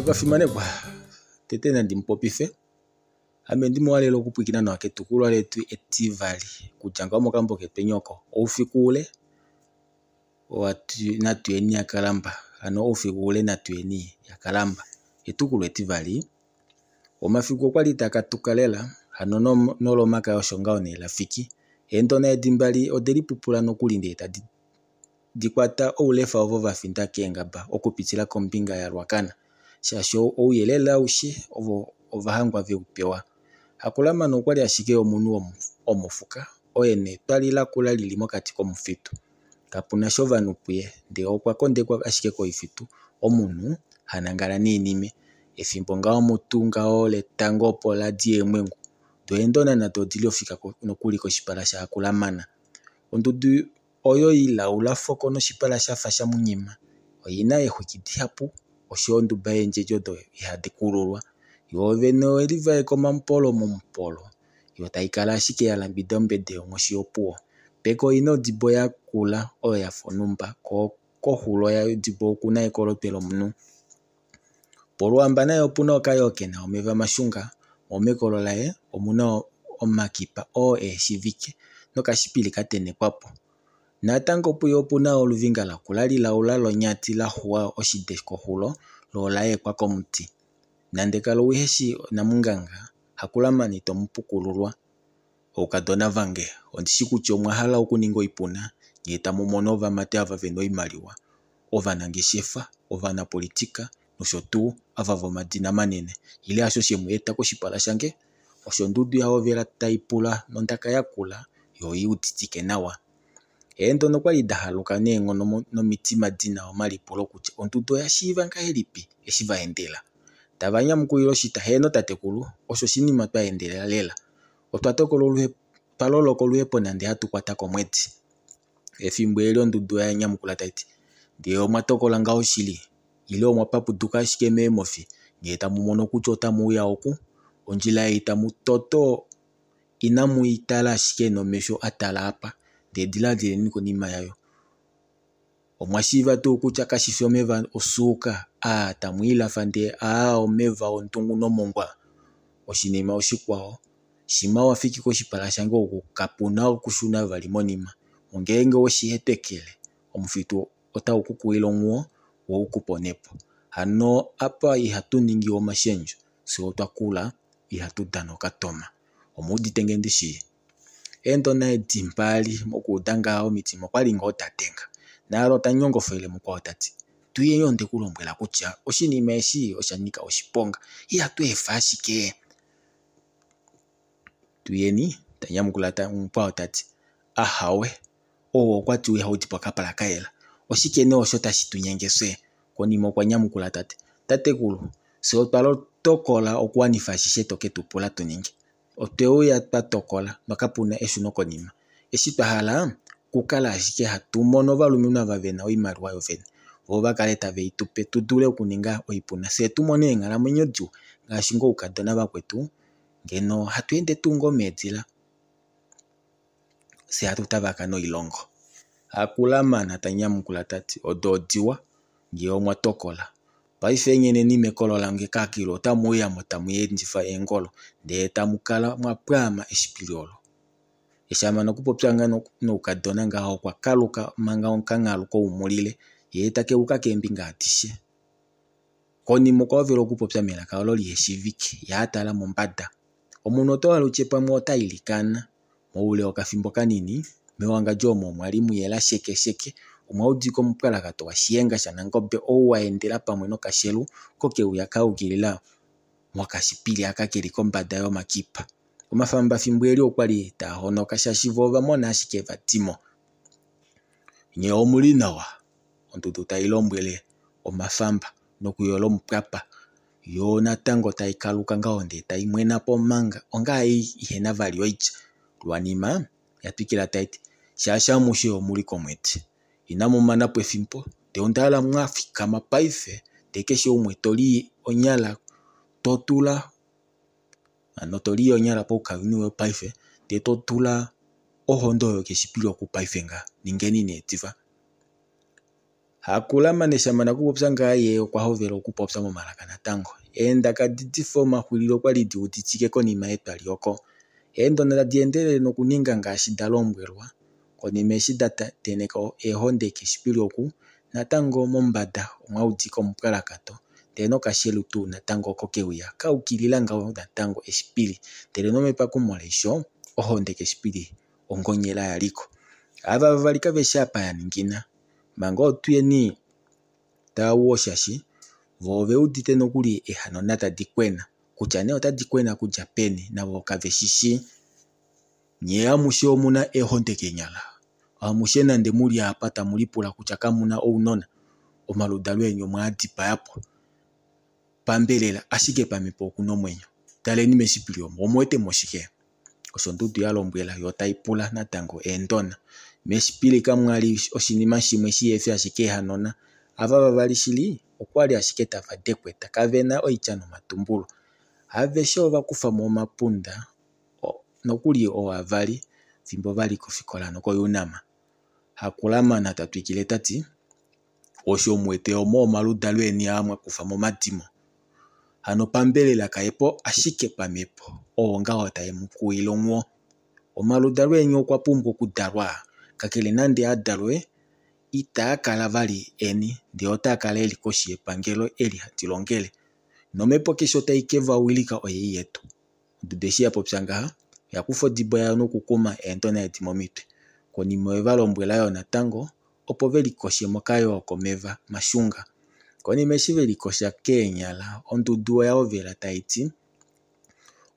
Ovafimanekwa, tete nandi mu popife, ame ndi mu halele okupwilikina nawa ketukulwa letu etivali kutya ngaho mokambo ketweni oko Oufiku ule Natuyeni yaKalamba, hano Oufiku ule Natuyeni yaKalamba, etukulwa etivali. Omafiku okwali taa katuka lela, hano nolomakaya osho ngaho nee lafiki. Eendona edi mbali ode lipupula nokuli ndee tadi di kwata oulefa ovo va finda keengaba okupitila kombinga yaRuacana, shaashi ouyelele aushe ovo ova hangwa veu pewa. Hakulamana okwali ashike omunhu womofuka, oye netwali lakula lili mokati komufitu. Kapu na sha ovanhu puye ndee okwa kondekwa ashike koifitu, omunhu ha nangala neenime. Efimbo ngaho mutu ngaho letango opo ladi eemwengu, doo eendona nado odili ofika nokuli koshipala shaHakulamana. Ondudu oyo ilaula foko noshipala shafa shamunyema, oina eexwiki dihapu oshoyo onduba yeendjedi odo ihadi kululwa. Yoo vene oyelivaeka omamupolo momupolo, yo taikala ashike yalambida ombede yonghoshi opuwo. Peke oina odibo yakula oyo yafa onhumba, ko koxulo yodibo okuna ekolotwe lomunhu. Poluhamba naye opuna okayoo kena omeva mashunga, mo mekolo laye omuna omakipa oo eheshivike nokashipili katenhekwapo. Natango puye opuna oluvinga lakula lilaula lonyati laxuwa oshide koxulo loo olayeekwa komuti. Nande kala uheshi namunganga, Hakulamana ito mupukululwa. Oukadona vange, ondishi kutya omwa hala okuninga oipuna nyee tamu mono ovamati ava vena oimaliwa, ovanangeshefa, ovanapolitika nosho tuu ava vomadina manene. Ile hasho shemu eta koshipala shange? Osho ondudu ya hovela tai pula nondaka yakula yo oi uditike nawa. Eendona okwali da haluka neenghono nomitima dina omalipulo kutya ondudu oya shiiva ngahelipi eshi va endela. Tava nyamukulile oshita, heeno tatekulu, osho oshinima twa endelela lela. Otwa tokola oluhepo, otwa loloka oluhepo nande hatu kwata komwedi. Efimbo eli ondudu oya nyamukula tai ti, ndee omwa tokola ngaho shili? Ile omwa papuduka ashike meemhofi ngee tamu mono kutya otamu uya oku? Ondjila ei tamu toto inamu i tala ashike nomesho a tala apa, ndee diladileni konima yayo. Omwa shiiva tuu kutya kashi fi omeva osuuka aa tamu i lafa ndee aa omeva ondungu nomongwa? Oshinima oshikwao, shimha wa fiki koshipala shange oku kapu na okushuna vali monima. Ngeenge owe shi hetekele, omufitu otau ku kuwile onghuwo wo u ku pone po. Hano apa ihatu ningi omashendjo, fye otwa kula ihatu dana okatoma. Omu udite nge ndi shii? Eendona edi mbali mokuuda ngaha omitima okwali ngoo da denga. Naalo ta nyongofele mukwao ta ti, Tuyeni onde ku lombwela kutya oshinima eshi osha nyika oshiponga, ihatu efa ashike. Tuyeni ta nyamukula mukwao ta ti, Ahawe, ou okwa tiwa ihau di pokapala ka yela. Oshike nee osho tashi tu nyenge fye? Konima okwa nyamukula ta ti, Tatekulu, fye otwa tokola okuwanifa ashishe to ke tu pula tu ninge. Otwe uya twa tokola nokapu na eshunokonima. Eshi twa hala okukala ashike hatu mono ovalumenhu ava ve na oimaliwa yovene, vo va kale tave i tu pe tu dule okuninga oipuna fye tu mone eenghalamwenyo diwa ngaashi ngoo oukadona vakwetu ngeno hatu ende tuu ngoo meedila fye hatu tavakana oilongo. Hakulamana ta nyamukula ta ti, Odo odiwa ngee omwa tokola. Paife nyeneni mekolo lange kakilo otamu uya mo tamu endifa eengolo ndee tamu kala mwa pwaama eshipili olo. Eshi a mana okupopya noukadona ngaho okwa kaluka manga okanghalu koumulile yee ta keuka keembinga adishe. Konima okwa hovela okupopya melaka olo liheshiivike ye a tala mombada. Omunhu oto hala utye pamwe ota ilikana. Moule wokafimbo kanini, mewangadjo omo omwa li muyela shekesheke. Omwa udika omupwalakato waShiyenga shaNangobe ou wa endela pamwe nokashelu ko ke uya ka yukilila mokashipili aka ke li kombada yomakipa. Omafamba fimbo eli okwa li taa honoka shaashi vo ova mona ashike evadimo. Nye omu li nawa? Ondudu tai lombwele omafamba nokuyola omupwapa. Yo natango tai kaluka ngaho ndee tai mwena po manga onga ei ihena vali oitya. Lwanima ya twikila tai ti, Shaashi amushe omu li komwedi, inamu mana po efimbo, ndee onda hala mwa fikama paife ndee keshe umwe to li onyala to tula hano to li onyala poukainhu woye paife ndee to tula ohonde oyo keshipili oku paife nga ningeni nee diva. Hakulamane shamana kupopya ngaa ye okwa hovela okupopya momalaka natango. Eendaka di difa omaxwilili okwali di uditike konima yetwali oko. Eendona tadi endelele nokuninga ngaashi da lombwelwa. Konima eshi da tenheka eehonde keshipili oku, natango mombada omwa udika omupwalakato ndee nokashelu tuu natango oko keuya ka ukilila ngaho natango eshipili ndele nomepakumo leisho ohonde keshipili ongonyela yaliko. Ava vavali kaveshi apa yaningina manga otuyeni tau oshashi vo ove udite nokuli eehanona tadi kwena kutya nee otadi kwena kudja peni navo kave shishii. Nyee amushe omuna eehonde keenyala amushe nande muli apa tamu lipula kutya kamuna ounona omaludalo eni omwaa dipaya po pambelela ashike pamhepo okuna omwenyo. Taleni meshipili omo omu wete mo shike? Osho ondudu ya lombwela yo tai pula natango eendona. Meshipili kamwa li oshinima shimwe shihefi ashike eehanona. Ava vavali shili okwali ashike tava dekweta kave na oitya nomatumbulo. Aveshe ova kufa mo omapunda nokuli oo avali fimbo vali kofikola nokoUNAM. Hakulamana ta twikile ta ti, Osho mu wete omo omaludalo eni aa mwa kufa momadimo. Hano pambelela kae po ashike pamhepo oo ngaho tae mu kuwile onghuwo. Omaludalo eni okwa pumbwa okudalwa, kakele nande a dalwe itaa kala vali eni ndee otaa kala eli koshi yepangelo eli handi longele. Nomhepo keshe otai ke va wilika oyei yetu. Onduda eshi ya popya ngaha oya kufa odibo yayo nokukuma eendona edi momitwe. Konima oye va lombwela yoo natango opo ve likoshe mokayoo komeva mashunga. Konima eshi ve likosha keenyala ondudu oya hovela tai ti,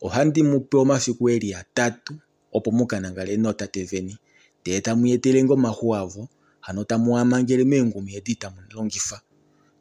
Ohandi mu pe omafiku eli atatu opo mu ka nangale nootate veni ndee tamu etele nge omaxu avo hano tamu a mangele meengumi edi tamu longifa.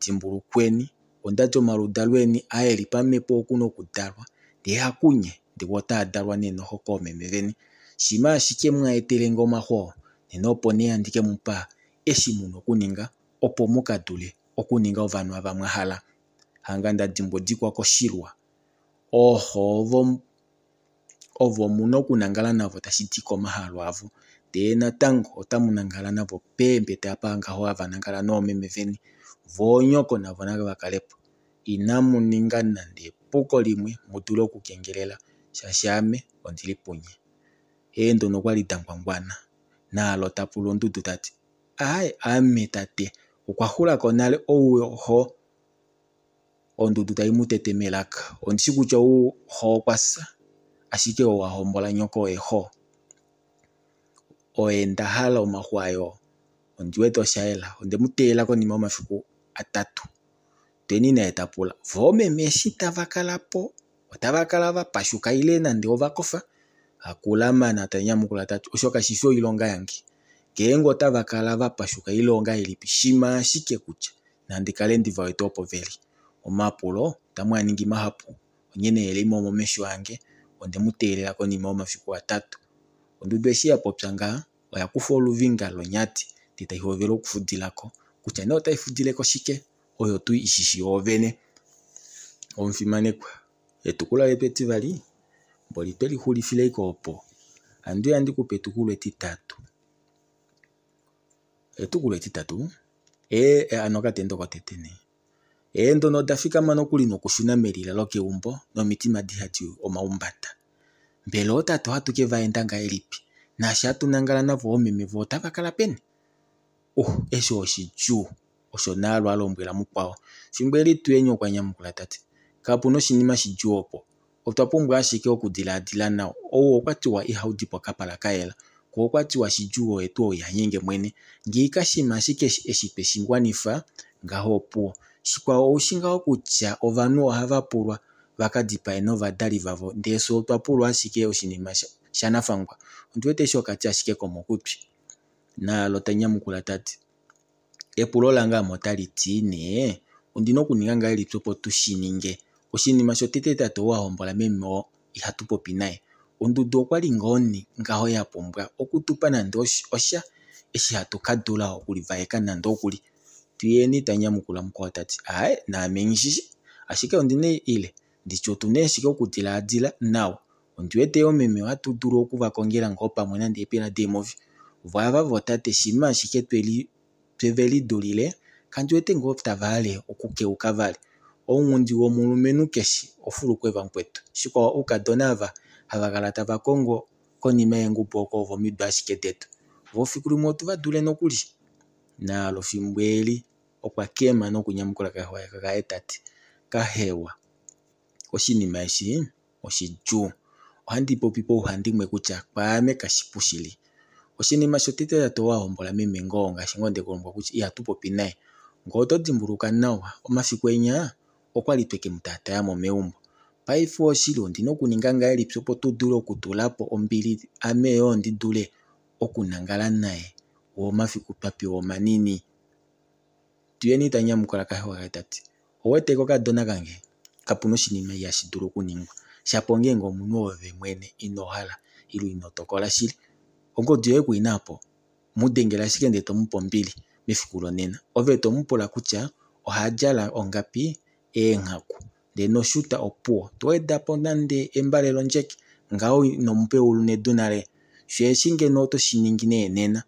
Dimbulukweni ondati omaludalo eni aa eli pamhepo oku na okudalwa ndee hakunye ndee otaa dalwa nee noxo koomeme veni. Shima ashike mwa etele nge omaxu oo nena opo nee handi ke mu pa eshi muna okuninga opo mu ka dule okuninga ovanhu ava mwa hala. Hanga nda dimbwa koshilwa ooxo ovo ovo muna okunangala navo tashi di komahalo avo ndee natango otamu nangala navo peembete apa ngaho hava nangala noomeme veni voonyoko navo nava kale po. Inamu ninga nande epuko limwe mu dule okukengelela shaashi ame ondili punye. Eendono okwali da ngwangwana naalo ta pula ondudu ta ti, Aaye ame tate okwa xulako nale ou xo Ondudu tai mu tete melaka. Ondi shi kutya ou xo okwa fya, ashike ou a hombola nyoko oye xo. Oye nda hala omaxu aye oo. Ondi wete osha yela. Onde mu teelela konima yomafiku atatu. Tweni naye ta pula, Voomeme eshi tava kala po otava kala va pashuka ile nande ova kofa? Hakulamana ta nyamukula ta ti, Osho kashi fi oilonga yange. Ngeenge otava kala va pashuka ile ongahelipi, shimha ashike kutya nandi kale ndi va wete opo ve li. Omapulo otamu a ningi mahapu, onye nee yelei mo momesho ange, onde mu teelela konima yomafiku atatu. Ondudu eshi ya popya ngaha, oya kufa oluvinga lonyati ndee tai hovele okufudila ko, kutya nee otai fudile ko shike, oyo tuu i shi shi yoovene. Omufimanekwa, etukulwa letu etivali mboli twe li xulifila ashike opo. Ohandi uya ndi ku pe etukulwa etitatu. Etukulwa etitatu? Ee, hano okatendo kotete nee. Eendono oda fikama nokuli nokushuna melila lokeumbo nomitima di hadi omaumbada. Mbela ootate ohatu ke va enda ngahelipi? Naashi hatu nangala navo oomeme vo otava kala peni? Uh, eshi oshidjuu, osho Naalo a lombwela mukwao. Fimbo e li Tuyeni okwa nyamukula ta ti, Kapu na oshinima shidjuu opo. Otwa pumbwa ashike okudilaadila nawa. Ou okwa tiwa ihau di pokapala ka yela, ko okwa tiwa shidjuu oye tuu ou iha nyenge mwene. Ngiika shimha ashike eshi twe shi wanifa, ngaho opuwo. Shikwao ou shi ngaho kutya ovanhu ohava pulwa va ka dipae novadali vavo ndee fye otwa pulwa ashike oshinima shanafangwa? Ondi wete eshi okati ashike komokutwi. Naalo ta nyamukula ta ti, Epulo lange ame otali ti nee, ondi na okuninga ngahelipi opo tu shi ninge? Oshinima shotete tate ou a hombola meme oo ihatu popi naye. Ondudu okwa li ngoo ngaho ya pumbwa oku tu pa nande osha eshi hatu ka dula okulivaeka nande okuli. Tuyeni ta nyamukula mukwao ta ti, Aaye, naame nghi shi shi. Ashike ondi na ile ndi tye otu na ashike okudilaadila nawa. Ondi wete yoo meme ohatu dulu oku va kongela ngoo pamwe nande eepela deemofi. Vo ava vootate shimha ashike twe ve lidulile. Kandi wete ngoo tava hale okukeuka vali. Ounghundi womulumenhu keshe ofulukweva mukwetu. Shikwao oukadona ava hava kala tava kongo konima yeengubu oko ovomido ashike detu. Voo fiku limwe otu va dule nokuli. Naalo fimbo eli okwa kema nokunyamukula kahewa kaye ta ti, Kahewa, oshinima eshi oshidjuu. Ohandi popi pauhandimwe kutya kwaame kashipu shili. Oshinima shotete tate ou a hombola meme ngoo ngaashi ngoo nde ku lombwela kutya ihatu popi naye. Ngee oto dimbuluka nawa omafiku enya okwali tweke mu taataya mo meumbo. Paife oshili ondi na okuninga ngahelipi opo tu dule okutula po ombili ame yoo ndi dule okunangala naye woo omafiku twa pewa omanini. Tuyeni ta nyamukula kahewa kaye ta ti, Owete kokadona kange kapu na oshinima ihashi dulu okuningwa shapo ongeenge omunhu oove mwene ino hala ile ino tokola shili. Ongodi yoye ku i na opo? Mu dengela ashike ndee to mu pe ombili mefiku lonena. Ove to mu pula kutya oha djala ongapi eenghaku ndee noshuta opuwo. To weda po nande embale londjeke ngaho ino mu pa eulu nedu nale. Shoo eshi ngeno oto shi ningi nee nena.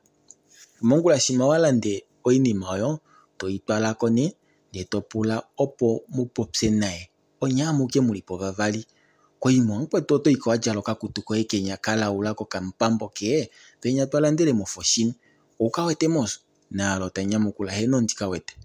Mongula shima wa lande oinima oyo toi twala ko nee ndee to pula opo mu popye naye onye amuke mu li po vavali. Koima mukwetu oto iko wa djala okakutu koye kenya kalaula kokamupambo kee penya twa landele mofoshini. Ouka wete mos? Naalo ta nyamukula heeno ondi ka wete.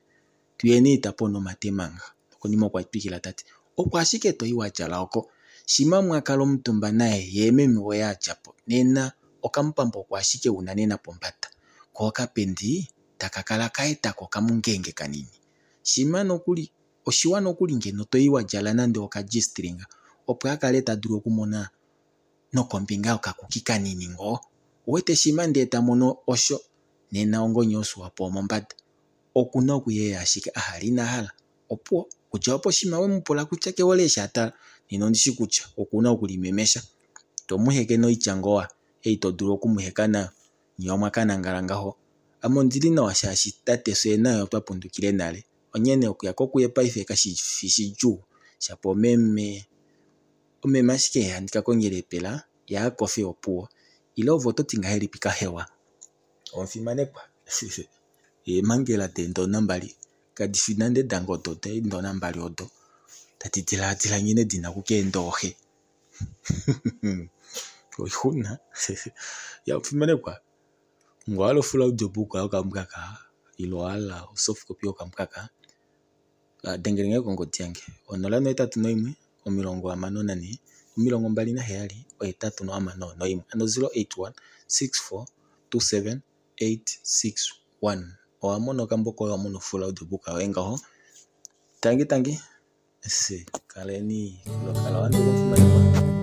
Tuyeni ita pona omate manga. Nokonima okwa twikila ta ti oko ashike to i wa djala oko. Shima mwa kala omutumba naye yee meme woye a dja po nena okamupambo oko ashike una nena pombada koo okapendi taka kala ka etako okamungenge kanini. Shima nokuli oshiwa nokuli ngeno to i wa djala nande oka-G-string opo a kale ta dulu okumona nokombinga yokakuki kanini ngoo. Owete shima ndee ta mono osho nena ongonyo yoSwapo omombada. Oku na okuyeya ashike a hala ina hala. Opuwo kutya opo shima we mu pula kutya ke hole eshi a tala nena ondi shi kutya oku na okulimemesha. To mu heke noitya ngoo ei to dulu oku mu heka nayo. Nye omwa ka nangala ngaho. Ame ondi li nawa shaashi tate fyee naye otwa pundukile nale. Onghene okuya ko kuye paife kashi fi shidjuu. Shapo omeme omeme ashike handi ka kongela eepela ye a kofe opuwo. Ile ove oto ti ngahelipi kahewa? Omufimanekwa eemhangela deendona mbali kadi fi nande dange odo deendona mbali odo tadi dilaadila nghene dina okukeenda ooxe. Oixuna ya omufimanekwa ngee owahala ofull audiobook yokamukaka ile owahala osoft copy yokamukaka dengele nge kongodi yange 081 64 27 861 hano 081 64 27 861. Owa mona okambo koye, owa mona ofull audiobook yoye ngaho. Tangi tangi. Kaleni lokala wanduka omufimanekwa.